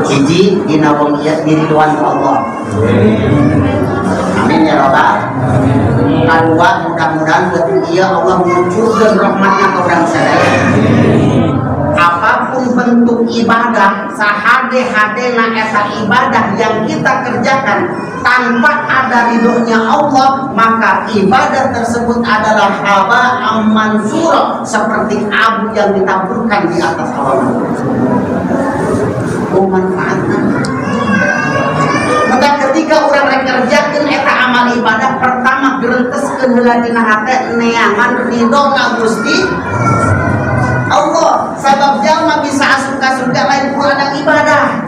Hiji, dina wengi ieu diriduan ku Allah. Amin ya robbal. Kadua, mudah-mudahan peuting ieu Allah ngucurkeun rahmatna ka urang sadaya. Apapun bentuk ibadah, sahade-hadena eta ibadah yang kita kerjakan tanpa ada ridhonya Allah, maka ibadah tersebut adalah haba'am mansura, seperti abu yang ditaburkan di atas awan. Oh, manfaatna. Maka ketika urang rek ngerjakeun eta amal ibadah, pertama gerenteskeun heula dina hate neangan ridho Gusti Allah. Sabab jalma bisa asup ka surga lain ku ladang ibadah,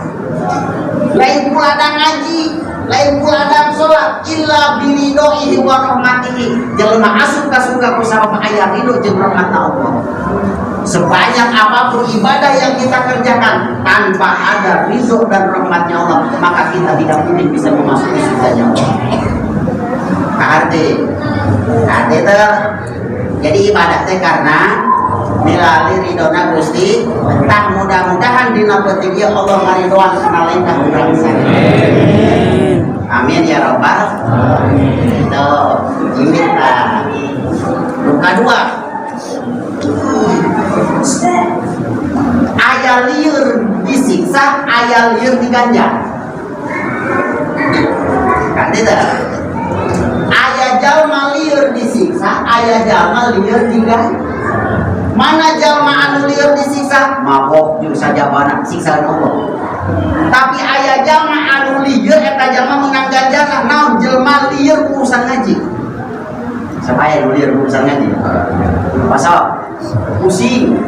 lain ku ladang ngaji, lain ku ladang sholat, illa biridhoihi wa rahmatihi. Jelema asup ka surga ku sabab aya ridho jeung rahmat Allah. Sebanyak apapun ibadah yang kita kerjakan tanpa ada ridho dan rahmatnya Allah, maka kita tidak mungkin bisa memasuki surganya Allah. Arti arti itu, jadi ibadah teh karena milali ridona Gusti. Tah, mudah-mudahan dina peuting ieu Allah ngaridoan kana lengkah urang sadaya. Amin ya robbal. Itu ini tah. Nu kadua, aya lieur disiksa, aya lieur diganjar, kan? Tidak aya jalma lieur disiksa, aya jalma lieur diganjar. Mana jalma anu lieur disiksa? Mabok jeung sajabana, siksaan Allah. Tapi aya jalma anu lieur, eta jalma menang ganjaran. Naon? Jelma lieur urusan ngaji. Siapa aya nu lieur urusan ngaji? Pasal pusing,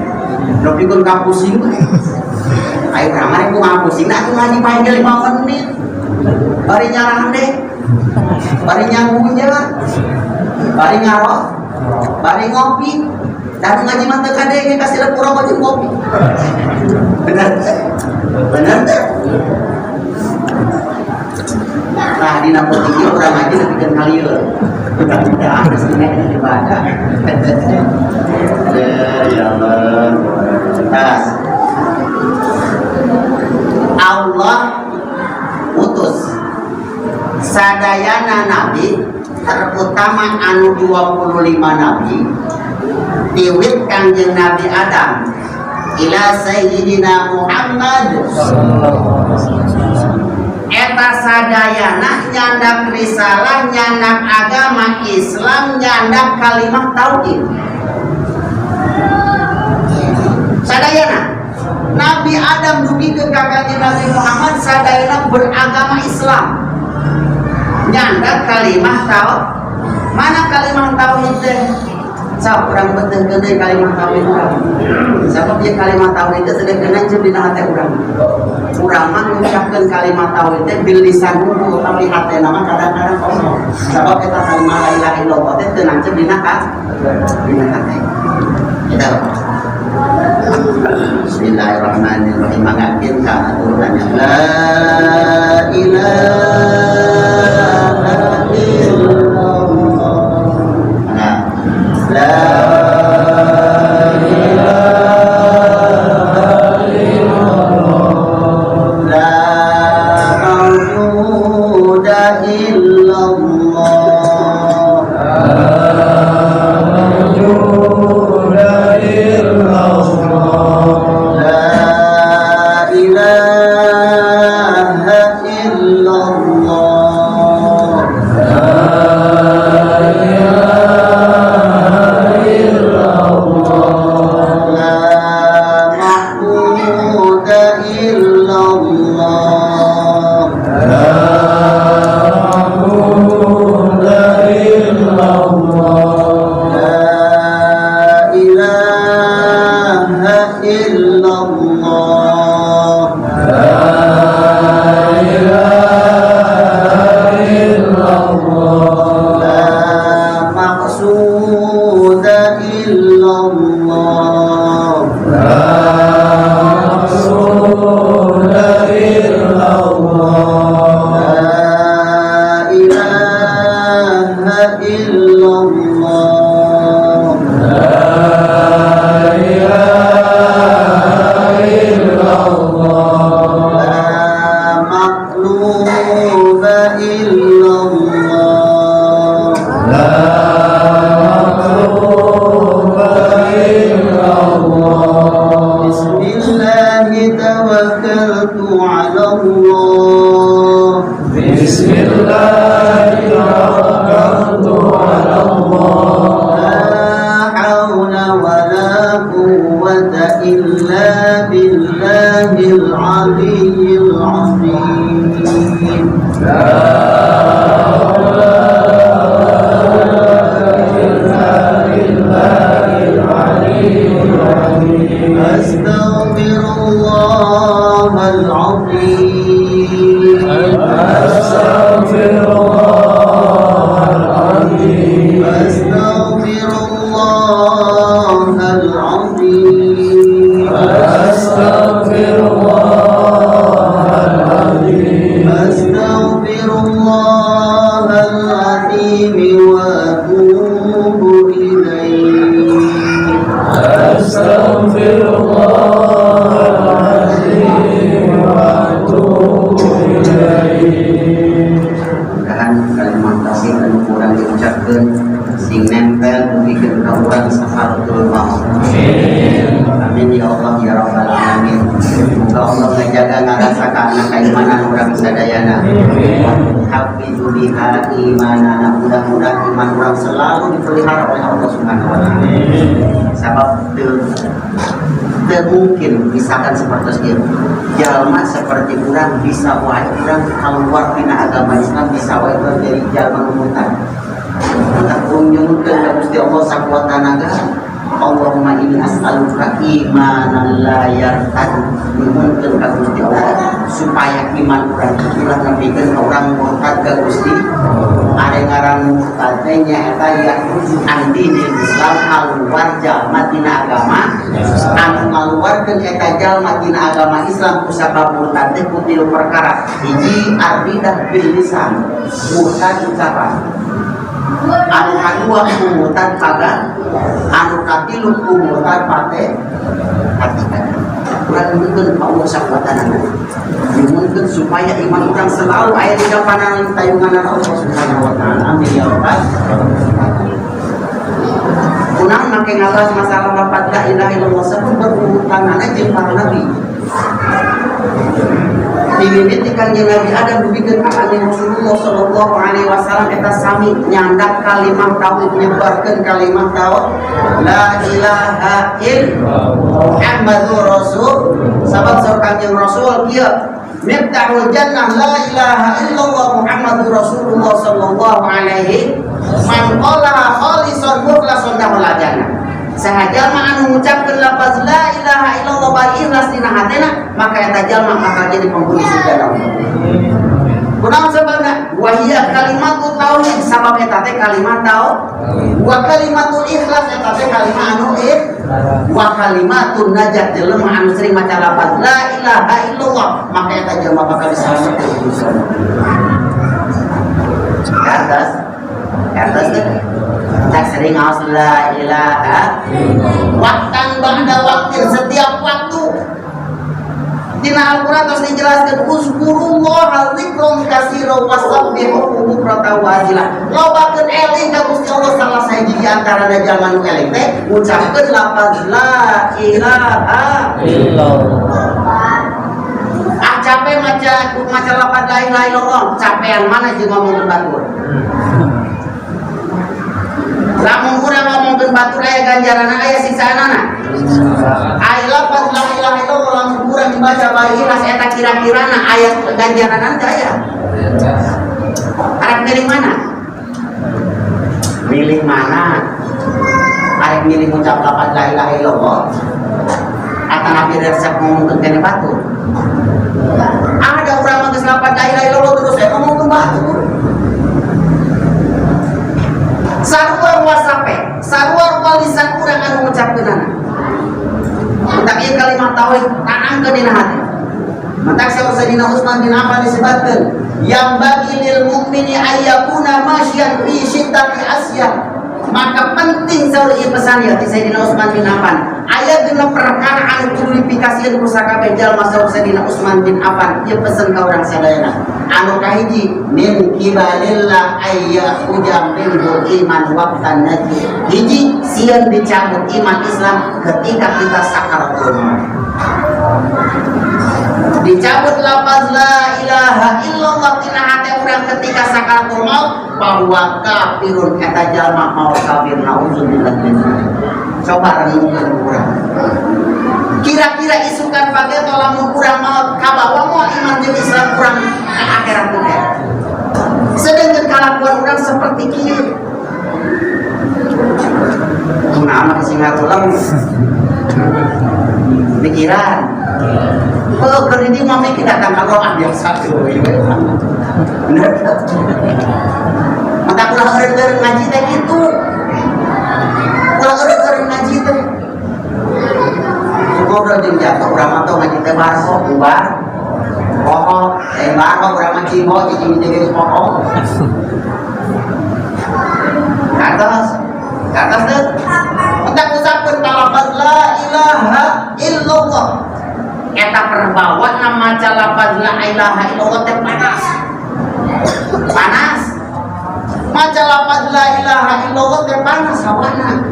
nepikeun ka pusing. Ayo kamari kumaha pusing? Nah, atuh ngaji paling ge 5 menit. Bari nyarande, bari nyagunja, bari ngarok, bari ngopi. Dan ngaji mah teu kadenge, kasih rokok jeung kopi. Bener teh? Bener teh? Nah, dina peuting ieu urang ngaji nepikeun ka lieur. Mudah-mudahan mestinya ini ibadah. Ya Allah. Tas. Allah utus sadayana nabi, terutama anu 25 nabi, tiwit Kangjeng Nabi Adam ila Sayyidina Muhammad, eta sadayana nyandak risalah, nyandak agama Islam, nyandak kalimat tauhid. Sadayana Nabi Adam dugi ke Kangjeng Nabi Muhammad, sadayana beragama Islam, nyandak kalimat tauhid. Mana kalimat tauhid teh? Sok urang beteuhkeun deui kalimat tauhid urang, sabab ieu kalimat tauhid teh sedeng nancep dina hate urang. Urang mah ngucapkeun kalimat tauhid teh bil lisan hungkul, tapi hatena mah kadang-kadang kosong, sabab eta kalimat la ilaha illallah teh teu nancep dina hate. Gitu. Bismillahirrahmanirrahim. Manggakeun ka aturannya. La ilaha illallah. Nah, la ilaha illallah. La mawjuda illallah. Mawjuda illallah. La ilaha illallah. La ilaha illallah. La ma'buda illallah. La ma'buda illallah. La ilaha illallah. La ilaha illallah. La maqsuda illallah. La maqsuda توكلت على الله. بسم الله توكلت على الله. لا حول ولا قوة إلا بالله العلي العظيم. لا حول ولا قوة إلا بالله العلي العظيم. أستغفر الله العظيم. أستغفر الله العظيم. أستغفر الله العظيم. أستغفر الله العظيم. أستغفر الله العظيم وأتوب إليه. أستغفر الله العظيم وأتوب إليه. Mudahan kalimat tauhid anu kurang diucapkeun sing nempel dugikeun ka urang sakaratul maut. Amin ya Allah ya rabbal alamin. Muga Allah ngajaga ngarasakan keimanan urang sadayana. Hafizu biha imanana. Mudah-mudahan iman urang selalu dipelihara oleh Allah Subhanahu wa taala. Sabab teu mungkin misalkan seperti itu. Jalma seperti urang bisa wae urang keluar tina agama Islam, bisa wae urang jadi jalma nu murtad. Maka nyuhunkeun ka Gusti Allah sakuat tanaga. Allahumma inni as'aluka imanan la yartad. Nyuhunkeun ka Gusti Allah supaya iman urang ulah nepikeun ka urang murtad ka Gusti. Ari ngaran murtad teh nyaeta yakhruju an dinil Islam, kaluar jalma tina agama. Anu ngaluarkeun eta jalma tina agama Islam ku sabab murtad teh ku tilu perkara. Hiji, ar-riddah bil lisan, murtad ucapan. Anu kadua ku murtad paga, anu katilu ku murtad pate hati. Urang nyuhunkeun ka Allah sakuatana, nyuhunkeun supaya iman urang selalu aya di kapanan tayunganan Allah Subhanahu wa taala. Amin ya rabbal alamin. Kunaon make ngabahas masalah lafaz la ilaha illallah? Sebab berurutanana jeung para nabi. Dimimiti Kanjeng Nabi Adam dugikeun ka Kanjeng Rasulullah sallallahu alaihi wasallam, eta sami nyandak kalimah tauhid, nyebarkeun kalimah tauhid la ilaha illallah Muhammadur Rasul. Sabab saur Kanjeng Rasul kieu, miftahul jannah la ilaha illallah Muhammadur Rasulullah sallallahu alaihi, man qala khalisan mukhlasan dakhala jannah. Saha jalma anu ngucapkeun lafaz la ilaha illallah bari ikhlas dina hatena, maka eta jalma bakal jadi penghuni surga Allah. Kunaon sababna? Wa hiya kalimatu tauhid, sabab eta teh kalimat tauhid. Wa kalimatul ikhlas, eta teh kalimat anu wa kalimatun najat. Jelema anu sering maca lafaz la ilaha illallah, maka eta jelema bakal diselametkeun di surga. Atas atas teh tak sering ngaos la ilaha waktan ba'da waktin, setiap waktu. Dina Al-Quran terus dijelaskan, uzkurullah dzikron katsira wasabbihu bukratan wa asila. Lobakeun eling ka Gusti Allah, salah sahiji di antarana jalma nu eling teh ngucapkeun lafaz la ilaha illallah. Ah, capek maca maca lafaz la ilaha illallah, capean mana jeung ngomongkeun batur? Lamun urang ngomongkeun batur aya ganjaranna, aya siksaanana? Ai lafaz la ilaha illallah lamun urang dibaca bari ikhlas, eta kira-kirana aya ganjaranna teh aya? Arek milih mana? Milih mana? Arek milih ngucap lafaz la ilaha illallah atau nabi resep ngomongkeun kene batur? Ada urang mah geus lafaz la ilaha illallah terus saya ngomongkeun batur. Sarua wasape, sarua lisan urang anu ngucapkeunana. Matak ieu kalimat tauhid tanamkeun dina hati. Matak saur Sayyidina Utsman bin Affan disebutkeun, yanbaghi lil mu'mini ayyakuna masyan fi sittati asya. Maka penting saur ieu pesan ya ti Sayyidina Utsman bin Affan. Aya genep perkara anu kudu dipikasieun ku sakabeh jalma, saur Sayyidina Utsman bin Affan. Ieu pesen ka urang sadayana. Anu kahiji, min kibalillah ayyakhruja minhu iman waqtan najih. Hiji, sieun dicabut iman Islam ketika kita sakaratul maut. Dicabut lafaz la ilaha illallah tina hate urang ketika sakaratul maut, bahwa kafirun, eta jalma maut kafir, naudzubillah min dzalik. Coba renungkeun urang. Kira-kira isukan pagi atau lamun urang maut kabawa moal iman jeung Islam urang ka akhirat dunia? Sedangkan kalakuan urang seperti kieu. Kunaon sing tulang pikiran. Oh, keur di mah mikir datang ka ah biasa tuh. Bener. Maka ulah eureun ngaji teh kitu. Ulah eureun ngaji teh. Ngobrol jeung jatuh urang mah tong ngaji teh barko bubar. Poho, eh barko urang mah ciho cicing jeung poho. Atas, atas teh. Kita usapkeun kalafaz la ilaha illallah. Eta perbawa maca lafaz la ilaha illallah teh panas. Panas. Maca lafaz la ilaha illallah teh panas hawana.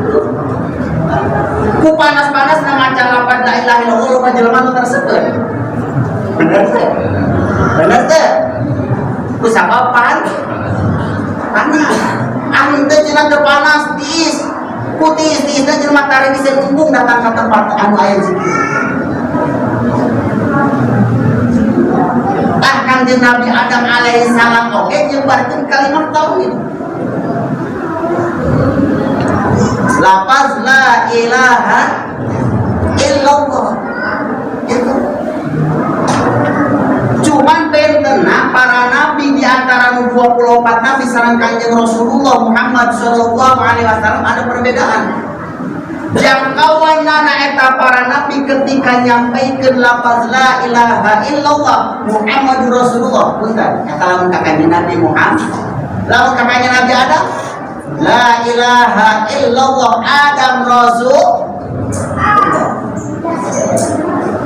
Ku panas-panas na maca lafaz la ilaha illallah loba jelema nu tersekeun. Bener teh? Bener teh? Ku sabab panas. Anu teh cenah teu panas tiis. Ku tiis-tiisna jelema tare bisa embung datang ke tempat anu aya zikir. Bahkan di Nabi Adam alaihissalam oge nyebarkeun kalimat tauhid. Lafaz la ilaha illallah. Itu. Cuman bentena para nabi di antara 24 nabi sareng Kanjeng Rasulullah Muhammad sallallahu alaihi wasallam ada perbedaan. Jangkauan nana eta para nabi ketika nyampaikan lafaz la ilaha illallah Muhammadur Rasulullah, punten eta lamun ka Kanjeng Nabi Muhammad, lamun ka Kanjeng Nabi Adam la ilaha illallah Adam Rasul.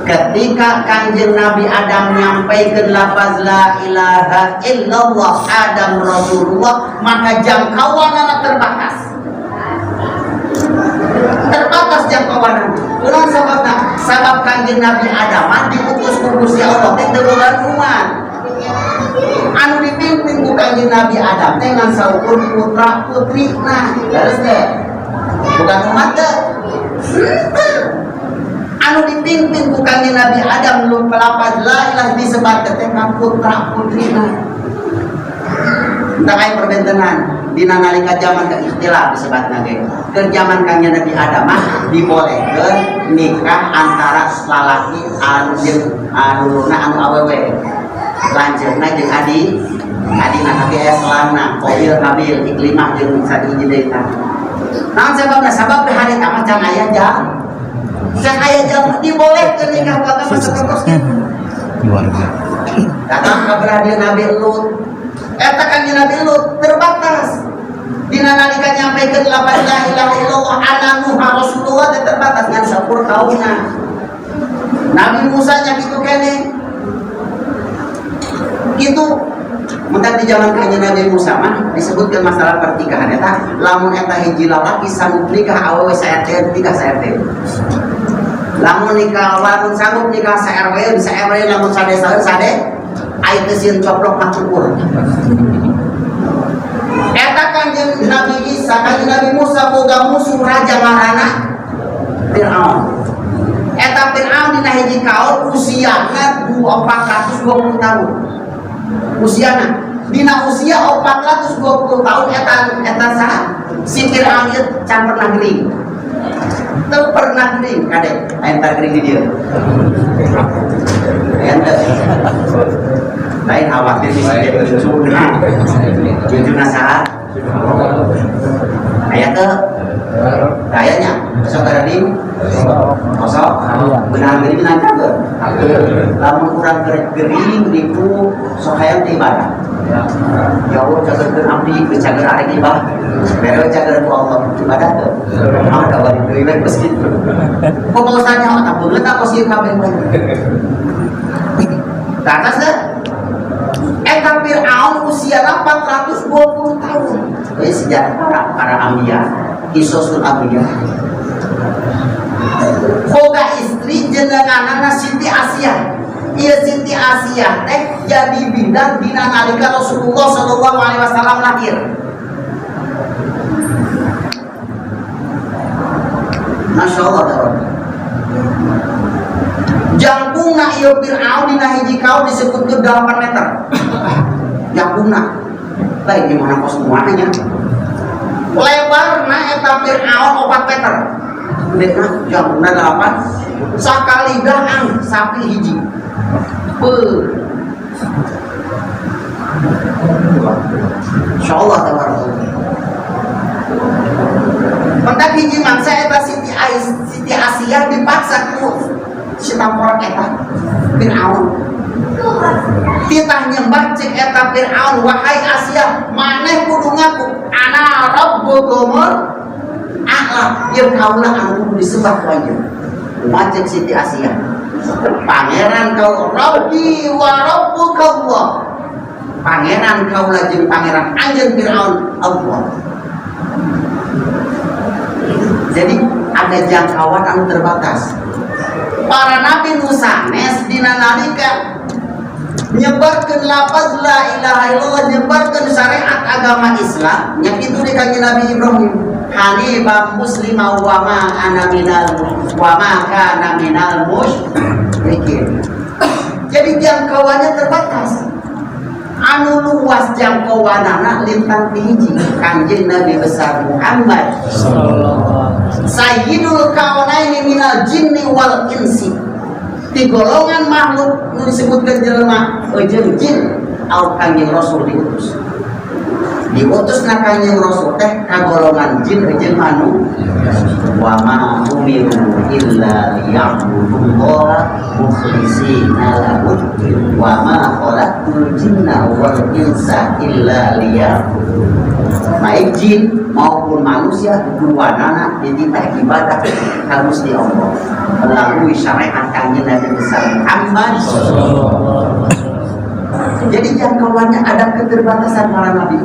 Ketika Kanjeng Nabi Adam nyampaikan lafaz la ilaha illallah Adam Rasulullah, maka jangkauan anak terbatas. Terbatas jangkauan. Kunaon sababna? Sabab Kanjeng Nabi Adam diutus ku Gusti Allah teh teu boga umat. Anu dipimpin ku Kanjeng Nabi Adam teh ngan saukur putra putrina. Leres teh? Bukan umat teh. Anu dipimpin ku Kanjeng Nabi Adam lu pelapaz la ilaha disebatkeun teh ka putra putrina. Entah aya perbentenan dina nalika zaman ke ikhtilaf disebatna ge. Keur zaman Kanjeng Nabi Adam mah dibolehkeun nikah antara lalaki anu jeung anu anu awewe. Lanceukna jeung adi adina tapi aya selangna Qabil Habil Iklimah jeung sadi hiji deui tah. Naon sababna? Sabab harita mah can aya jam. Can aya jam dibolehkeun nikah ku agama sapertos kitu. Keluarga. Datang ka belah Nabi Lut. Eta Kanjeng Nabi Lut terbatas. Dina nalika nyampaikan lafaz la ilaha illallah ana Nuh Rasulullah teh terbatas ngan saukur kaumna. Nabi Musa nya kitu keneh. Kitu mentak di zaman Kanjeng Nabi Musa mah disebutkan masalah pernikahan eta lamun eta hiji lalaki sanggup nikah awewe sa RT nikah sa RT. Lamun nikah lamun sanggup nikah sa RW sa RW lamun sadesa sade ai teu sieun coplok mah cukur. Eta Kanjeng Nabi Isa, Kanjeng Nabi Musa boga musuh raja ngaranna Fir'aun. Eta Fir'aun dina hiji kaum usiana 420 tahun. Usiana dina usia 420 tahun eta eta saha? Si Fir'aun ieu can pernah gering. Teu pernah gering kade, aya tar gering di dieu. Aya teu. Lain khawatir bisa jadi cucuna. Cucuna saha? Aya teu? Kayaknya besok gering kosong benar gering benar cager. Lamun urang gering niku sok hayang teh ibadah. Ya Allah cagerkeun abdi geus cager arek ibadah. Bere cager ku Allah ibadah teu. Ah da bari deui we geus kitu. Kok Pak Ustaz nya tak beungeut apa sieun kabeh mah. Karena teh eta Fir'aun usia 420 tahun. Ini sejarah para anbiya, Kisosul Anbiya. Boga istri jenenganana Siti Asia. Ieu Siti Asiyah teh jadi bidan dina nalika Rasulullah sallallahu alaihi wasallam lahir. Masya Allah ta'ala. Jangkungna ieu Fir'aun dina hiji kaul disebutkeun 8 meter. Jangkungna. Lain gimana kos semuanya. Lebarna eta Fir'aun 4 meter. Gedena jangkungna 8. Sakali daang sapi hiji. Beuh. Insyaallah tabarakallah. Mentak hiji mangsa eta Siti Asiyah dipaksa ku si tamporak eta Fir'aun. Titah nyembah cek eta Fir'aun, wahai Asiyah, maneh kudu ngaku ana rabbukumul a'la, ieu kaula anu kudu disembah ku anjeun. Kumaha cek Siti Asiyah? Pangeran kau Rabbi wa rabbuka Allah. Pangeran kaula jeung pangeran anjeun Fir'aun Allah. Jadi ada jangkauan anu terbatas. Para nabi nu sanes dina nalika nyebarkeun lafaz la ilaha illallah, nyebarkeun syariat agama Islam, nya kitu di kanjeng Nabi Ibrahim, hanifan muslima wa ma ana minal wa ma kana minal musyrikin. Jadi jangkauannya terbatas. Anu luas jangkauanana lintang hiji Kanjeng Nabi besar Muhammad Sayyidul kaunaini minal jinni wal insi. Di golongan makhluk nu disebutkeun jelema jeung jin, au Kanjeng Rasul diutus. Diutus na Kanjeng Rasul teh ka golongan jin jeung manusia. Wa ma umiru illa liya'budullaha mukhlishina lahu wa ma khalaqtul jinna wal insa illa liya'budun. Baik jin maupun manusia duanana dititah ibadah ka Gusti Allah melalui syariat Kanjeng Nabi besar Muhammad. Jadi jangkauannya ada keterbatasan para nabi.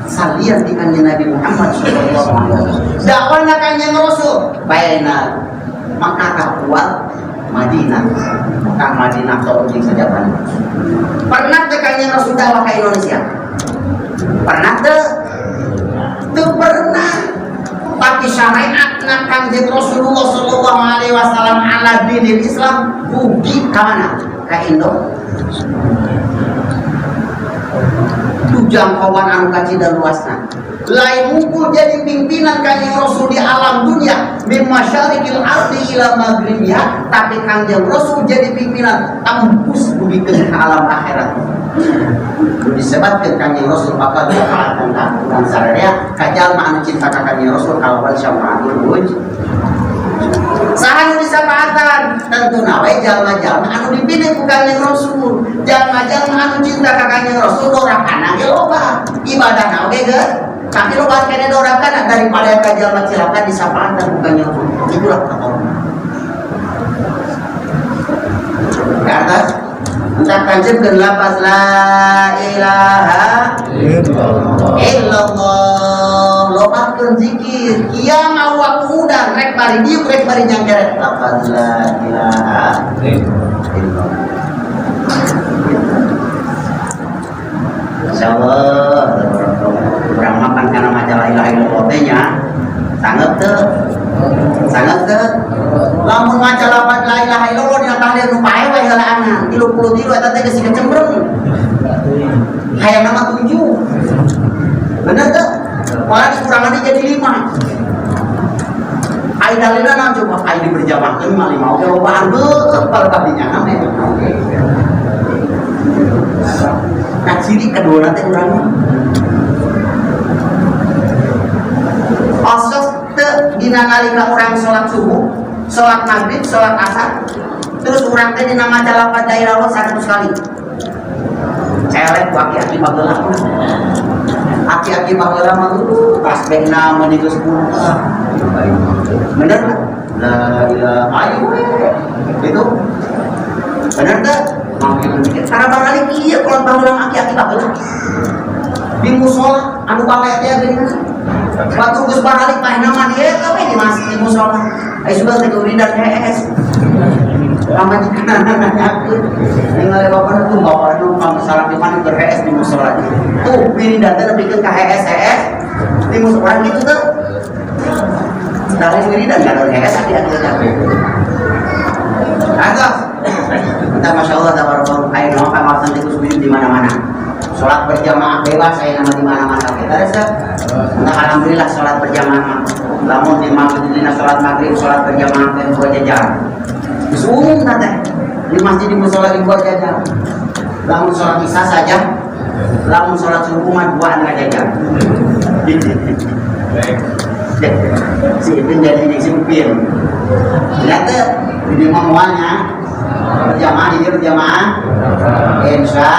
Salian di Kanjeng Nabi Muhammad sallallahu alaihi wasallam. Dakwahna Kanjeng Rasul baina Makkah wal Madinah. Mekah Madinah tong jeung sajaban. Pernah teh Kanjeng Rasul dakwah ka Indonesia? Pernah teu? Teu pernah. Tapi syariatna Kanjeng Rasulullah sallallahu alaihi wasallam ala dinil Islam dugi ka mana? Ka Indo. Tu jangkauan anu kacida luasna. Lain mungkul jadi pimpinan Kanjeng Rasul di alam dunia min masyariqil ardi ila maghribiha, tapi Kanjeng Rasul jadi pimpinan tembus dugi ke alam akhirat. Nu disebatkeun Kanjeng Rasul bakal diamalkeun ka urang sadaya ka jalma anu cinta ka Kanjeng Rasul kalawan syafaatul wujud. Saha nu disapaatan? Tentuna we jalma-jalma anu dipilih ku Kanjeng Rasul. Jalma-jalma anu cinta ka Kanjeng Rasul dorakana ge loba, ibadahna oge geus, tapi loba kene dorakana daripada ka jalma cilaka disapaatan ku Kanjeng Rasul. Itulah kata. Ke atas. Entah kanjeng ke lapas la ilaha illallah. Lobatkeun zikir. Kiamah waktu udang rek bari diuk rek bari nyangkeret lapas la ilaha illallah. Insyaallah urang makan kana maca la ilaha illallah teh nya. Sanget teu? Sanget teu? Lamun maca lapat la ilaha illallah dina tahlil nu pae we heulaanan 33 eta teh geus kecembreng. Hayang nama 7. Bener teu? Malah dikurangannya jadi 5. Ai dalilna naon coba? Ai diberjamaahkeun mah 5 oge lobaan beuh kadinya na mah. Nah, ciri kedua teh urang mah. Osok teu dina nalika urang salat subuh, salat maghrib, salat asar, terus urang teh dina maca lapat la ilaha illallah 100 kali. Celek ku aki-aki baheula. Aki-aki baheula mah tasbihna mun geus 10. Bener teh? La ilaha ayo we. Itu. Bener teh? Cara baralik ieu kalau baheula aki-aki baheula. Di musola anu bale teh geuningan. Waktu geus baralik mah nama dia eta we di masjid di musola. Ai sudah teh wiridan hees. Pamajikan nanyakeun. Ningali bapana tuh, bapana nu salat di mana, keur hees di musola. Tuh wiridan teh nepikeun ka hees-hees di musola gitu tuh. Dari wiridan kan hees ati-ati. Atos. Entah, masya Allah, tabarakallah. Ayo nama pengawasan itu sujud di mana-mana. Sholat berjamaah bebas saya nama di mana-mana. Oke, terus nah, alhamdulillah sholat berjamaah. Lamun di maghrib, dina sholat maghrib, sholat berjamaah teh buat jajar. Geus umum teh. Di masjid, di musola dibuat jajar. Lamun sholat isya saja, lamun sholat subuh mah duaan ngajajar. Si Ipin jadi si Upin. Lihat tuh, di mah moalnya berjamaah, di dia berjamaah. Insya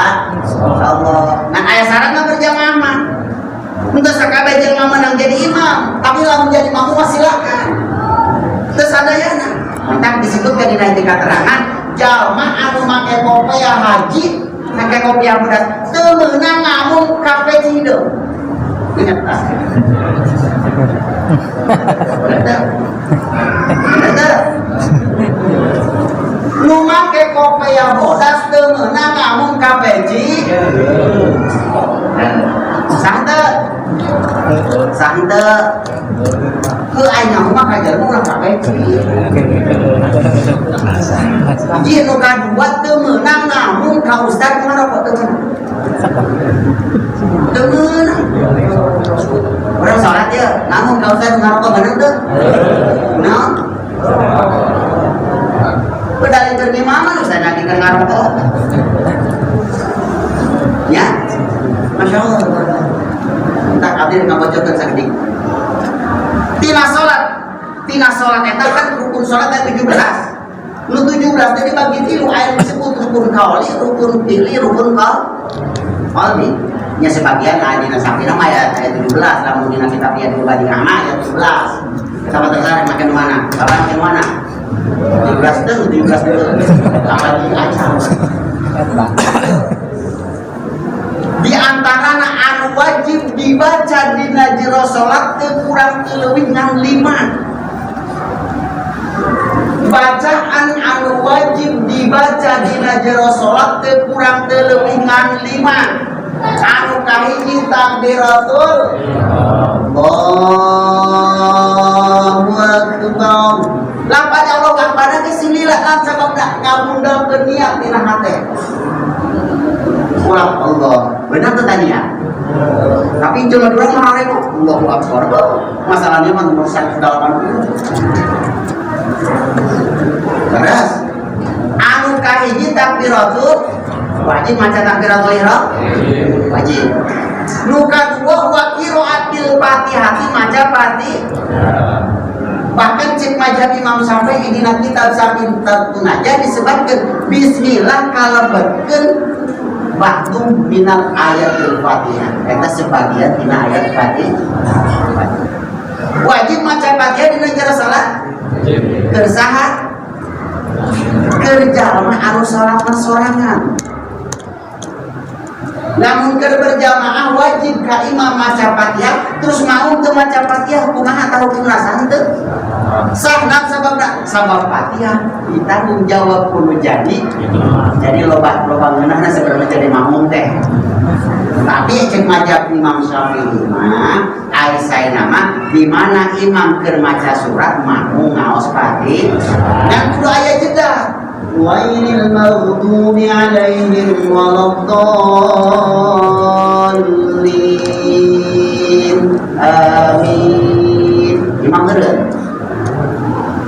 Allah. Nah, aya syarat mah berjamaah mah. Untuk sakabeh jelema menang jadi imam, tapi lamun jadi makmum mah silakan. Teu sadayana. Mentak disebutkan dina keterangan jalma anu make kopiah haji, make kopiah bodas teu meunang ngamum ka peci hideung. Ingat ah. Betul. Betul. Nu make kopiah bodas teu meunang ngamum ka peci. Sah teu? Sah teu? Ke aing ngamum mah ka jelema ulah ka peci. Hiji, nu kadua, teu meunang ngamum ka ustad nu ngarokok, teu meunang. Teu meunang. Urang salat ya, ngamum ka ustad nu ngarokok meunang teu? Naon? Pedalin keur ngimaman ustad lagi keur ngarokok. Ya. Masya Allah. Entar abdi ngabocorkeun sakedik. Tina salat eta kan rukun salat teh 17. Nu 17 teh dibagi tilu, aya disebut rukun kauli, rukun fi'li, rukun qalbi. Nya sebagian aya dina sapina mah aya aya 17, lamun dina kitab ya dibagi nama aya 17. Sama tertarik makin mana? Bapak makin mana? 17 teh 17 teh. Lama di acara. Di antarana anu wajib dibaca dina jero salat teu kurang teu leuwih ngan 5. Bacaan anu wajib dibaca dina jero salat teu kurang teu leuwih ngan 5. Anu kahiji takbiratul Allahu Akbar. Lapan Allah Akbar ge silila kan, sabab da ngabundalkeun niat dina hate. Ulah Allah. Benar tuh tadi ya? Tapi jelema urang mah reko Allahu Akbar. Masalahnya mah nomor 180. Terus anu kahiji takbiratul wajib maca takbiratul ihram? Wajib. Nu kadua wa qiraatil Fatihati, maca Fatihah. Bahkan cek mazhab Imam Syafi'i dina kitab Safinatun Najah disebutkan bismillah kalebetkeun ba'du minal ayatil Fatihah. Eta sebagian dina ayat Fatihah. Wajib maca Fatihah dina jero salat? Keur saha? Keur jalma anu salat sorangan. Lamun keur berjamaah wajib ka imam maca Fatihah, terus mau teu maca Fatihah kumaha tah hukumna, sah teu? Sah. Nah, sababna sabab Fatihah ditanggung jawab kudu jadi loba loba ngeunahna sebenarnya jadi makmum teh. Tapi cek mazhab Imam Syafi'i mah ai saena mah di mana imam keur maca surat, makmum ngaos Fatihah dan kudu aya jeda, ghairil maghdubi alaihim waladdallin, amin. Imam ngeureun,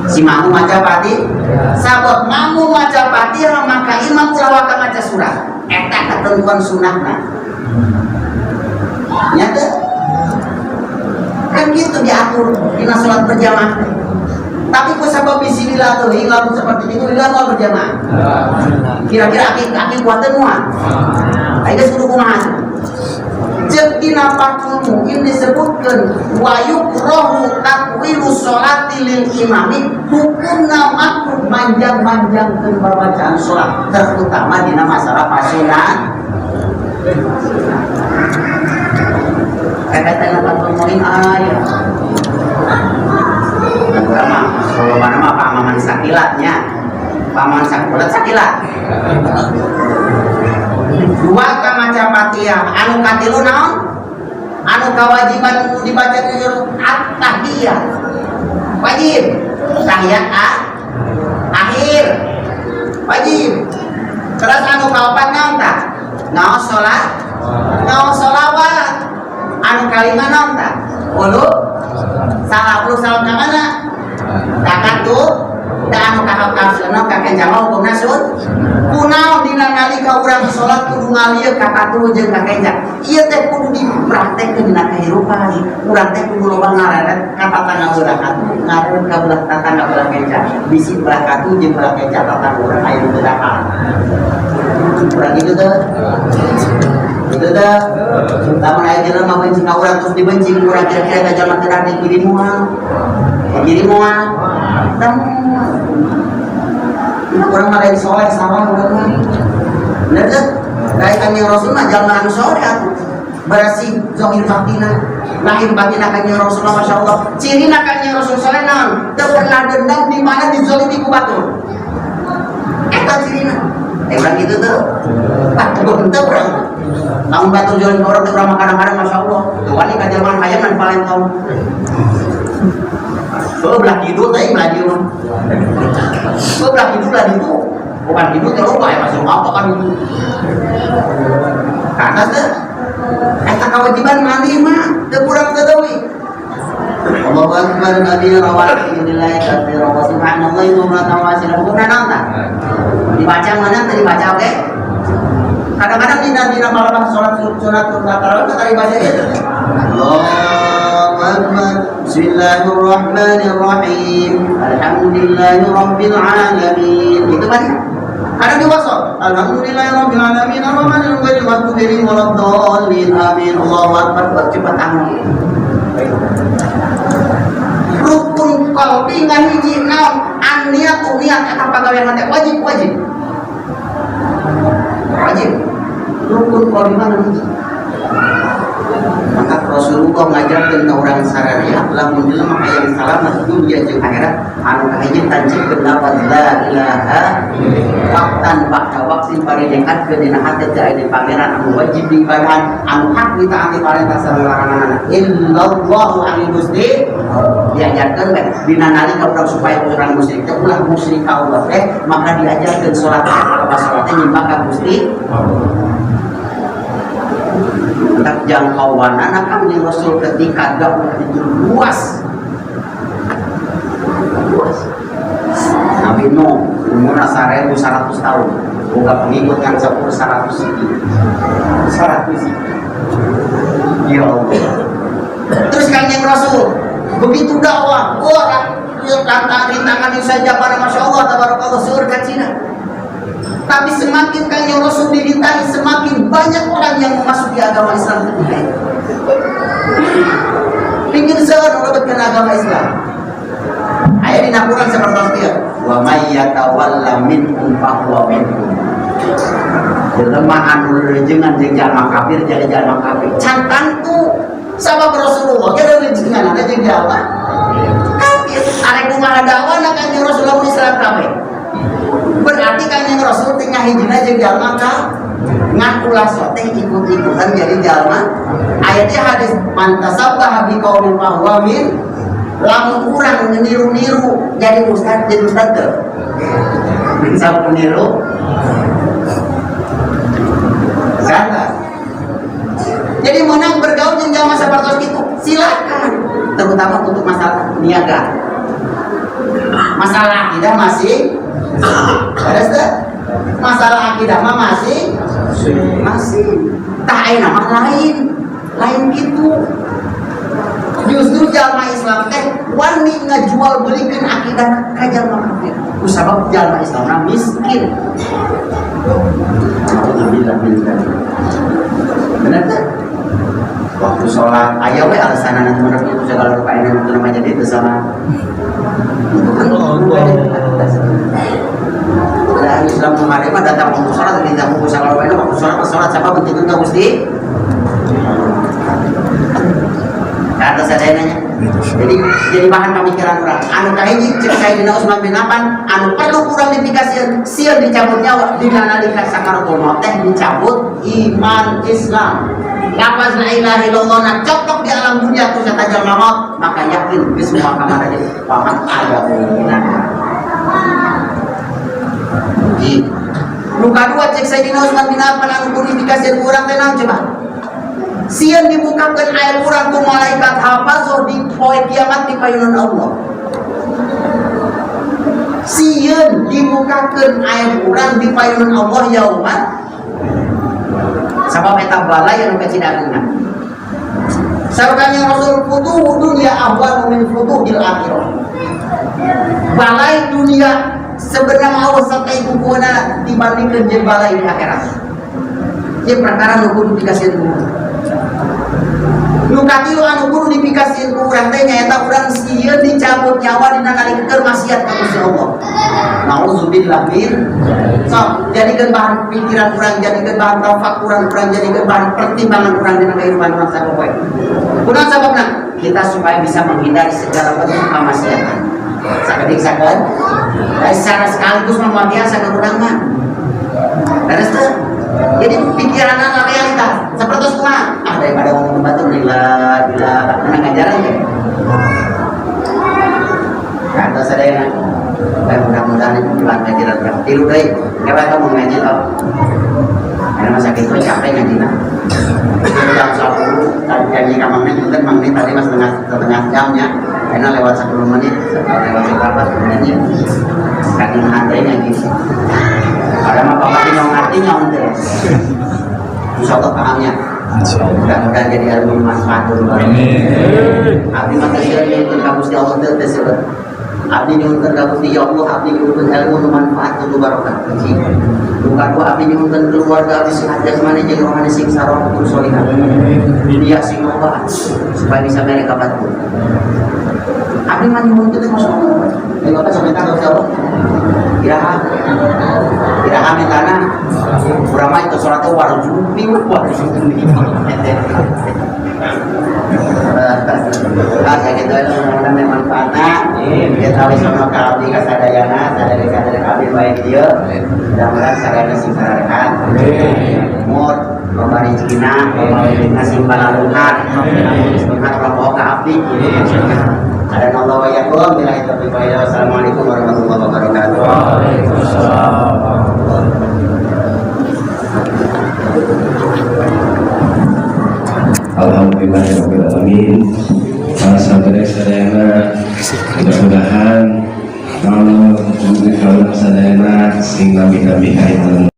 si makmum maca Fatihah. Sabab makmum maca Fatihah maka imam ulah waka maca surat. Eta ketentuan sunahna nyata kan gitu diatur dina salat berjamaah. Tapi ku sabab bismillah tuh hilang seperti itu, hilang mau berjamaah kira-kira aki aki kuateun moal? Ayo geus kudu kumaha? Ceuk dina Fathul Muin disebutkan wa yukrahu tatwilu sholati lil imami, hukumna makruh manjang-manjangkeun babacaan salat, terutama dina masalah pasunan. Kata Fathul Muin aya. Urang mah kalau mana mah pamaman sakilatnya. Paman sakulat sakila. Dua ka maca Fatihah, anu katilu naon? Anu kewajiban kudu dibaca di at-tahiyat. Wajib. Tahiyat akhir. Wajib. Terus anu kaopat naon tah? Ngaos sholat, ngaos sholawat. Anu kalima naon tah? Ulu salam, ulu salam ka mana? Ka katuh. Da anu kahauskeun ka kenca mah hukumna sun. Kunaon dina nalika urang salat kudu ngalieu ka katuh jeung ka kenca? Ieu teh kudu dipraktekkeun dina kehidupan. Urang teh kudu loba ngareret ka tatangga belah katuh, ngareret ka belah tatangga belah kenca. Bisi belah katuh jeung belah kenca tatangga urang aya nu teu dahar. Urang gitu teh. Gitu teh. Lamun aya jelema benci ka urang terus dibenci ku urang, kira-kira ka jelema teu dahar dikiri moal. Dikiri moal. Tah moal. Nah, urang mah lain soleh, salah urang mah. Bener teh? Dari Kanjeng Rasul mah jalma anu soleh atuh. Bersih zahir batina. Lahir batina Kanjeng Rasul, Masya Allah. Cirina Kanjeng Rasul soleh naon? Teu pernah dendam di mana dizolimi ku batur. Eta cirina. Urang gitu tuh. Ah, teu urang. Lamun batur jolim ka urang teh urang mah kadang-kadang Masya Allah. Tuh wani ka jelema hayam dan palentong. Oh, belah kidul teh belah dieu mah. Oh, belah kidul belah ditu. Bukan kidul teh loba ya masuk apa kan itu. Ka atas teh. Eta kewajiban mandi mah teu kurang teu deui. Allahu akbar kabira walhamdulillahi katsira wa subhanallahi bukratan wa asila. Hukumna naon tah? Dibaca mana teh dibaca oke? Kadang-kadang dina malam salat sunat sunat tarawih teh dibaca ieu. Allahu akbar. Bismillahirrahmanirrahim. Alhamdulillahi rabbil alamin. Itu kan? Kadang diwasal. Alhamdulillahirabbil alamin arrahmanir rahim ghairil maghdubi alaihim waladdallin. Amin. Allahu akbar. Cepat anu. Rukun qalbi ngahiji naon? An-niyatu, niat eta pagawean teh wajib, wajib. Wajib. Rukun qalbi mah hiji. Maka Rasulullah ngajarkeun ka urang sararea lamun jelema hayang salamat dunia jeung akhirat anu kahiji tancipkeun lafaz la ilaha waktan ba'da waqtin paridekatkeun dina hate teh aya di pangeran anu wajib diibadahan anu hak ditaati parentah sareng laranganna illallahu anu Gusti. Diajarkeun bae dina nalika urang supaya urang musyrik teh ulah musyrik ka Allah teh, maka diajarkeun salat, apa salat teh nyembah ka Gusti. Tak jangkauan anak kami Rasul ketika dakwah itu luas luas. Nabi Nuh umurnya 1100 tahun boga pengikut yang sepuluh 100 siki 100 siki, ya Allah. Terus Kanjeng Rasul begitu dakwah, wah, tantang rintangan yang saja pada Masya Allah tabarakallah seueur ka Cina. Tapi semakin Kanjeng Rasul dirintangi, semakin banyak orang yang memasuki agama Islam ketika itu. Pingin seueur melebetkeun agama Islam. Aya dina Quran seperti ieu. Wa may yatawalla minkum fa huwa minhum. Jelema anu rejengan jeung jalma kafir jadi jalma kafir. Can tangtu sabab Rasulullah ge rejengan ada jeung jalma kafir. Arek kumaha dakwana Kanjeng Rasulullah Islam kabeh. Berarti Kanjeng Rasul teh ngahijina jeung jalma ka ngan ulah soteh ikut-ikutan jadi jalma. Aya di hadis man tasabbaha biqaumin fa huwa min. Lamun urang niru-niru jadi ustad teu. Bisa niru. Salah. Jadi menang bergaul jeung jalma sapertos kitu, silakan. Terutama untuk masalah niaga. Masalah akidah masih beres teh? Masalah akidah mah masih masih. Tah ayeuna mah lain. Lain gitu. Justru jalma Islam teh wani ngajual belikeun akidah ka jalma kafir. Kusabab jalma Islam mah miskin. Alhamdulillah min dzalik. Bener teh? Waktu sholat aya we alasanana menurut itu segala rupa ini itu namanya jadi itu sama. Itu kan ada Islam kemarin mah datang waktu sholat tidak mau segala rupa ini waktu sholat sholat siapa penting ka Gusti. Kata sadayana. Jadi bahan pemikiran urang. Anu kahiji cek Sayyidina Utsman bin Affan, anu perlu ku urang dipikasieun, sieun dicabut nyawa dina nalika sakaratul maut teh dicabut iman Islam. Lafaz la ilaha illallah na coplok di alam dunia tuh kata jalma maut, maka yakin di semua kamar aja paman ada kemungkinan. Di Nu kadua cek Sayyidina Utsman bin Affan anu kudu dipikasieun ku urang teh naon coba? Sieun dibukakeun aib urang ku malaikat hafazah di poe kiamat di payunan Allah. Sieun dibukakeun aib urang di payunan Allah yauman sabab eta balai anu kacidageungan. Saur Kanjeng Rasul, futuhu dunya ahwanu min futuhil akhirah. Balai dunia sebenarnya Allah sampai kukuna dibandingkan jeung balai di akhirat. Ieu perkara nu kudu dikasieun ku urang. Nu katilu anu kudu dipikasieun ku urang teh nyaeta urang sieun dicabut nyawa dina nalika keur maksiat ka Gusti Allah. Nauzubillah min. So, jadikeun bahan pikiran urang, jadikeun bahan tafakur urang, urang jadikeun bahan pertimbangan urang dina kehidupan urang sapopoe. Kunaon sababna? Kita supaya bisa menghindari segala bentuk kemaksiatan. Sakedik sakeun. Secara sekaligus mah luar biasa ke urang mah. Beres teu? Jadi pikiran realitas seperti kumaha? Ah, daripada ngomong batur lila lila mana ngajaran ya. Kata sadayana dan mudah-mudahan itu bulan ngajaran berapa tilu deui. Kewe kamu ngaji tau. Karena masa itu capek ngaji nah. Jam 10 tadi janji ka Mang Ning, punten Mang Ning, tadi mas setengah setengah jamnya. Karena lewat 10 menit, lewat seberapa sebenarnya. Karena hati ngaji. Ada mah bapak ini ngerti nyaun teh. Insya Allah pahamnya. Mudah-mudahan jadi ilmu manfaat dulu. Abdi mah teh seueur nyuhunkeun ka Gusti Allah teh teh seueur. Abdi nyuhunkeun ka Gusti, ya Allah, abdi nyuhunkeun ilmu nu manfaat nu barokah. Hiji. Nu kadua, abdi nyuhunkeun keluarga abdi sehat jasmani jeung rohani, sing saroh solihah. Dunia sing loba supaya bisa mere ka batur. Abdi mah nyuhunkeun teh, Masya Allah. Ayo Bapak sampai ka Gusti Allah. Iraha. Iraha mintana. Urang mah itu sholatnya warjuni warjuni. Ah, saya gitu aja, mudah-mudahan manfaatna. Kita tahu ka abdi ka sadayana, sadaya sadaya abdi baik dieu. Mudah-mudahan sadayana sing sarehat. Umur, loba rezekina, loba rezekina sing balaluhar. Semangat ulah ka abdi. Ada Allah wa iyyakum, billahi taufiq wal hidayah. Wassalamualaikum warahmatullahi wabarakatuh. Waalaikumsalam. Alhamdulillahirabbil alamin. Para sadaya sadayana, mudah-mudahan kalau sadayana sing nami-nami.